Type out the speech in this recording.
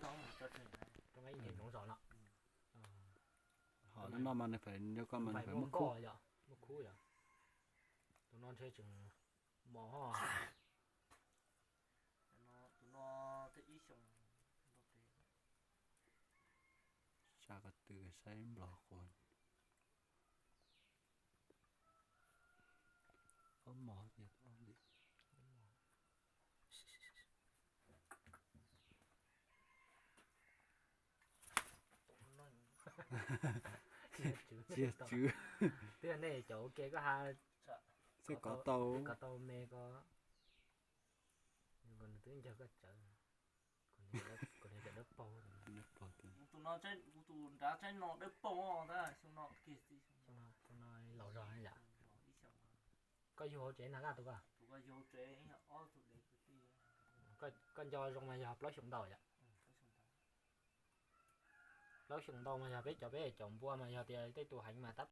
Rau nqaij nyias zoov zos no. Ho no mas nws fais, nyob koj mas nws fais muaj khub yom, muaj khub yom. Tus no ntshe tseem mos. Tus no ib xyoos. Tsa ko tw saib nplog quas. Ob mos tiag. Tsis yog tswv. Twb yog nej cov ua ke koj ha. Xwb kov tau, kov tau me ko. Nws twb ncaws koj tsawv. Kuv niag cov dawb paug. Tus no, kuv tus nrad tsaib no dawb paug tab xyoo no kiag xwb. Xyoo no laus zog yom. Koj yug hauv tsev nag kaj tus ko? Koj nco zoo mas yog plaub xyoos ntau yom. Plaub xyoos ntau mas yog peb cov, peb caum npua mas yog tias tej tus heev mas tab